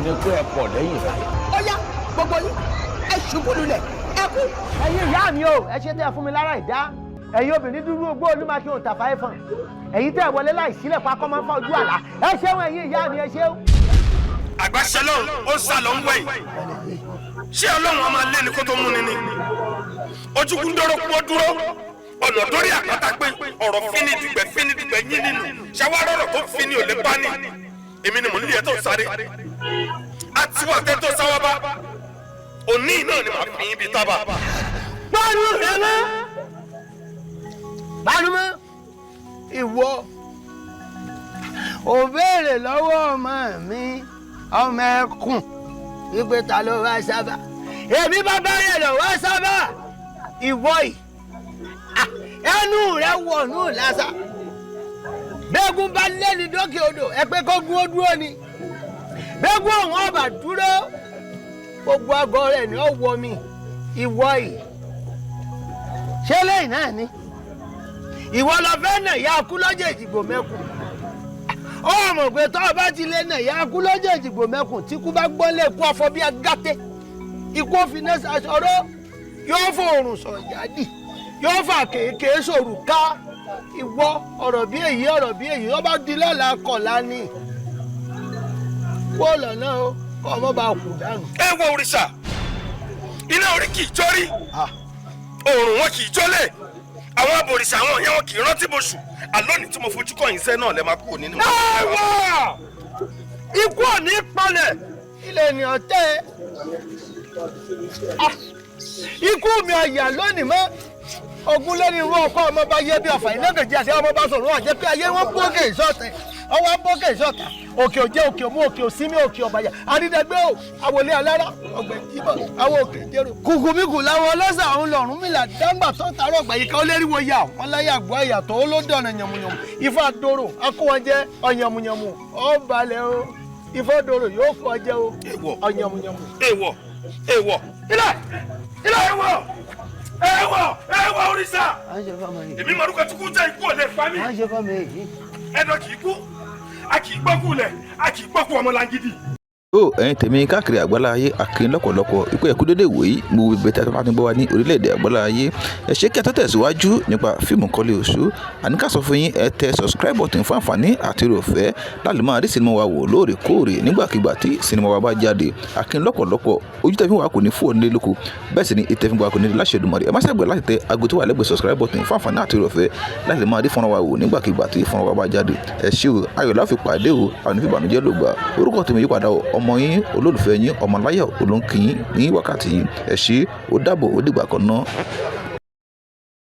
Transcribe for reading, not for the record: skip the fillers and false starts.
Ní pé ẹ pọ̀ lẹ́yìn báyìí. Ó yá, gbogbo yín, ẹ ṣubú lulẹ̀, ẹ kú. Ẹ̀yin ìyá mi o, ẹ ṣe tẹ́ ẹ fún mi lára ìdá. Ẹ̀yin obìnrin dúdú ogbó olúmọkí òǹtàfà ẹ̀fọ̀n, ẹ̀yin tẹ́ ẹ wọlé láì sílẹ̀ pa kọ́ máa ń fa ojú àlá, ẹ ṣeun. Ẹ̀yin ìyá mi, ẹ ṣeun. Àgbàṣe lọ́run ó ń sá lọ ń wẹ̀yìn. Ṣé Ọlọ́run a máa lé ní kó tó mú ni ni ojúkú ń dọ́rọ́ kú ó dúró ọ̀nà dórí àpáta pé ọ̀rọ̀ fíní dùgbẹ́ fíní dùgbẹ́ yín nínú ṣàwárọ̀rọ̀ tó fíní ò lè bá ní. Èmi ni mò ń lé ẹ tó ń sáré àtiwọ́ àtẹ tó sáwá bá òní náà ni màá fi yín bíi tábà. Bánu rẹ mọ́, bánu mọ́. Ìwọ ò béèrè lọ́wọ́ ọmọ mi, ọmọ ẹkùn, wípé ta ló wá sábà. Èmi bàbá rẹ̀ lọ wá sábà. Ìwọ yìí, ẹnu rẹ wọnú lásà. Bẹ́ẹ̀gùn bá lẹ́ni dókè odò, ẹ pé kó gún ó dúró ni. Bẹ́ẹ̀gùn ọ̀hún ọ̀bà dúró, gbogbo àgọ́ rẹ̀ ni ó wọ mi. Ìwọ yìí, ṣé lẹ́yìn náà ni ìwọ lọ fẹ́ nà ya kú lọ́jọ́ ìdìbò mẹ́kùn? Ó mọ̀ pé tọ́ ọ bá ti lé nà ya kú lọ́jọ́ ìdìbò mẹ́kùn, tí kú bá gbọ́n lé kú ọ̀fọ̀ bí agate, ikú òfin náà ṣaṣọrọ́, yóò fòrùn sọ̀yàdì, yóò fà kéèké sòrù ká. Ìwọ, ọ̀rọ̀ bí èyí, ọ̀rọ̀ bí èyí, ó bá di lọ́la kọ̀la ni kó lọ́nà o, kọ́ ọmọ bá kú dànù. Ẹ wọ òrìṣà, iná orí kì í jórí, òòrùn wọn kì í jólẹ̀, àwọn abòrìṣà àwọn yẹn wọn kì í rántí bóṣù àlónì tí mo fojú kọ́ yín sẹ́ náà lẹ́ máa kúrò nínú. Ẹwà ikú ò ní palẹ̀ ilẹ̀ ènìyàn tẹ́ ẹ. Ikú mi ọ̀yà lónìí mọ́ ogun lórí irú ọkọ ọmọ bá yẹ bí ọfà iná kejì àti ọmọ bá sọ̀rọ̀ àjẹ́ pé ayé wọn bókè ìṣọ̀tẹ̀, ọwọ́ bókè ìṣọ̀tà, òkè òjẹ́, òkè òmú, òkè òsínmi, òkè ọ̀bàyà àrídẹ́gbẹ́ o, àwòlé alára ọgbẹ̀ jímọ̀, àwọn òkè jẹ́rò. Kùkùmíkù làwọn ọlọ́sà òun lọ́rùn mi là dáńgbà tó tààrọ̀ ọgbà yìí ká ó léríwo yà wọn láyé àgbọ̀ àyàtọ̀ ó ló dọ̀nà yànmùyànmù. Ifá dòrò akówọ́njẹ ọ̀yànmùyànmù ó balẹ̀ o. Ifá dòrò yóò fọ́ jẹ́ o ọ̀yànmùyànmù. Èèwọ̀, èèwọ̀, ilẹ̀ ilẹ̀, èèwọ̀, èèwọ̀, èèwọ̀ òrìṣà. Èmi mọ̀rúkọ tí kú jẹ́, ikú ò lè pa mí. Ẹ̀dọ̀ kì í kú, a kì í gbọ́kú lẹ̀, a kì í gbọ́kú ọmọ langidi. Ó ẹ̀yin tèmi káàkiri àgbálá ayé, akin lọ́pọ̀lọpọ̀ ikú ẹ̀kú dédé wòyí gbogbo ibi tí a bá ti ń gbọ́ wa ní orílẹ̀-èdè àgbálá ayé. Ẹ ṣé. Kí a tó tẹ̀síwájú nípa fíìmù Kọ́lé Oṣó, àní ká sọ fún yín, ẹ tẹ subscribe button fún àǹfààní àti oore ọ̀fẹ́ láti máa rí sinimá wa wò lóòrèkóòrè nígbàkigbà tí sinimá wa bá jáde. Akin lọ́pọ̀lọpọ̀, ojú tẹ́fín wa kò ní fún òní lóko, bẹ́ẹ̀ sì ni ìtẹ́fín wa kò ní láṣẹ Èdùmàrè. Ẹ má ṣàgbẹ̀ láti tẹ aago tó wà lẹ́gbẹ̀ẹ́ subscribe button fún àǹfààní àti oore ọ̀fẹ́ láti máa rí fọ́nrán wa wò nígbàkigbà tí fọ́nrán wa bá jáde. Ẹ ṣé o, ayọ̀ la fi pàdé o, àwọn onífìbànújẹ́ ló gbà. Orúkọ tèmi yípadà o, ọmọ yín, olólùfẹ́ yín, Ọmọláyọ̀ olóńkìyín ní wákàtí yìí. Ẹ ṣé, ó dàbọ̀, ó dìgbà kan náà.